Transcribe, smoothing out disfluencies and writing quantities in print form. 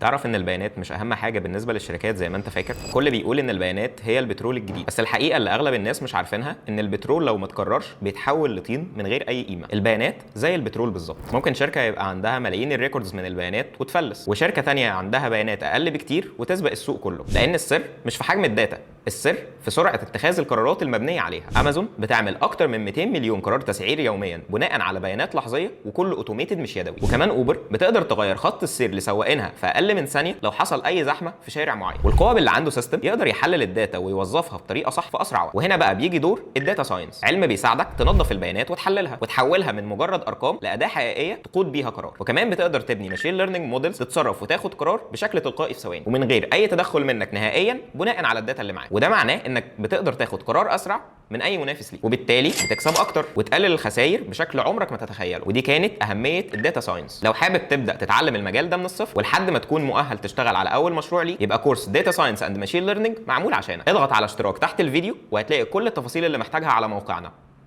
تعرف ان البيانات مش اهم حاجة بالنسبة للشركات زي ما انت فاكر؟ الكل بيقول ان البيانات هي البترول الجديد، بس الحقيقة اللي اغلب الناس مش عارفينها ان البترول لو ما اتكررش بيتحول لطين من غير اي قيمه. البيانات زي البترول بالظبط، ممكن شركة يبقى عندها ملايين ال records من البيانات وتفلس، وشركه تانية عندها بيانات اقل بكتير وتسبق السوق كله، لان السر مش في حجم ال data، السر في سرعة اتخاذ القرارات المبنية عليها. امازون بتعمل اكتر من 200 مليون قرار تسعير يوميا بناء على بيانات لحظيه، وكله automated مش يدوي. وكمان اوبر بتقدر تغير خط السير لسواقينها في اقل من ثانية لو حصل اي زحمة في شارع معين. والقوي اللي عنده system يقدر يحلل ال data ويوظفها بطريقة صح في اسرع وقت. وهنا بقى بيجي دور ال data science، علم بيساعدك تنظف البيانات وتحللها وتحولها من مجرد ارقام لاداه حقيقية تقود بيها قرار. وكمان بتقدر تبني machine learning models تتصرف وتاخد قرار بشكل تلقائي في ثواني ومن غير اي تدخل منك نهائيا بناء على ال data اللي معاك. وده معناه انك بتقدر تاخد قرار اسرع من اي منافس ليك، وبالتالي بتكسب اكتر وتقلل الخسائر بشكل عمرك ما تتخيله. ودي كانت اهمية ال data science. لو حابب تبدا تتعلم المجال ده من الصفر ولحد ما تكون مؤهل تشتغل على اول مشروع ليك، يبقى كورس data science and machine learning معمول عشانك. اضغط على اشتراك تحت الفيديو وهتلاقي كل التفاصيل اللي محتاجها على موقعنا.